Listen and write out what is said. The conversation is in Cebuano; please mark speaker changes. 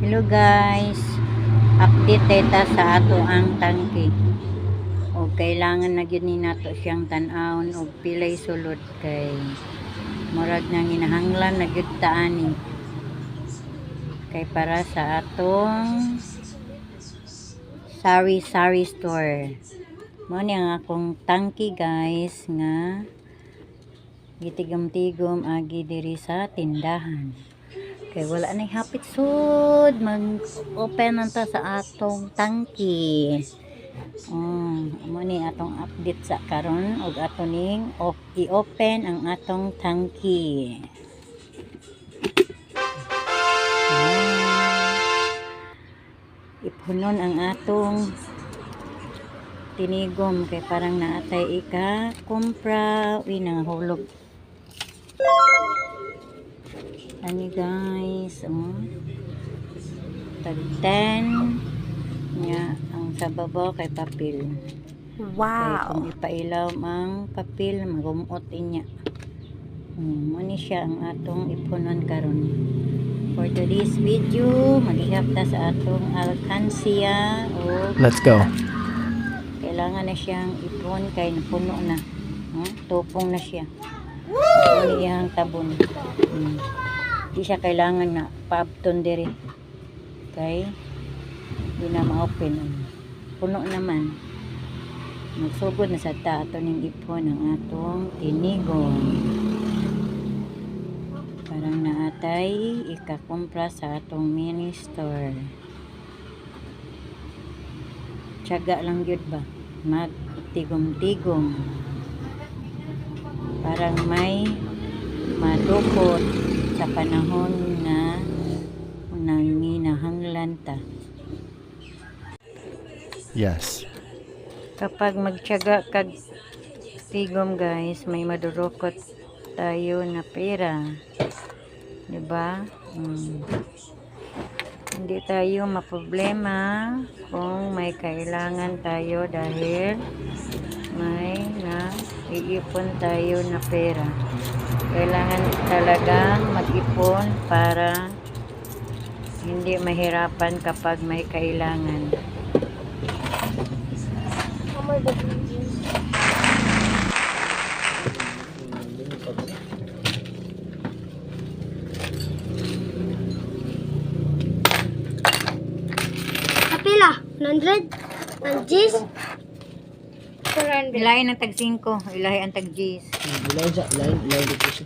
Speaker 1: Hello guys, update ta sa ato ang tangke. O kailangan na gyud ni nato siyang tan-awon og pilay sulod kay murag nang ginahanglan na gyud ta ani. Kay para sa atong sari sari store. Mao ni ang akong tangke, guys, nga gitigom-tigom agi diri sa tindahan. Kay wala na hapit sud mag-open na ta sa atong tangki. Oh, mo ni atong update sa karon og ato ning i-open ang atong tangki. Ah. Ipunon ang atong tinigom kay parang naatay ika kumpra. Uy, nangahulog. Ani guys, oh. Tag 10 nya ang sa babaw kay papel. Kay kung ipailaw ang papel, magumot inya. Mo ni siya ang atong ipunon karon. For today's video, maghihap ta sa atong alkansya o
Speaker 2: Let's go.
Speaker 1: Kailangan na siyang ipon kay napuno na. Tupong na siya. Ito iyang tabon. Di siya kailangan na paabton diri. Kay di na ma-open. Puno naman. Magsugod na sa ta ato ning ipon ang atong tinigong. Parang naatay ikakumpra sa atong mini store. Tiyaga lang gyud ba? Magtigom-tigom. Parang may madukot sa panahon nga nanginahanglan ta.
Speaker 2: Yes.
Speaker 1: Kapag magtiyaga kag tigom guys, may madurukot tayo na pera. 'Di ba? Hindi tayo maproblema kung may kailangan tayo dahil may na iipon tayo na pera. Kailangan talaga mag-ipon para hindi mahirapan kapag may kailangan.
Speaker 3: Kapila, 100, ang G's, 400.
Speaker 1: Ilahin ang tag 5, ilahin ang tag G's.
Speaker 4: Ilain siya, ilain, ilain dito siya.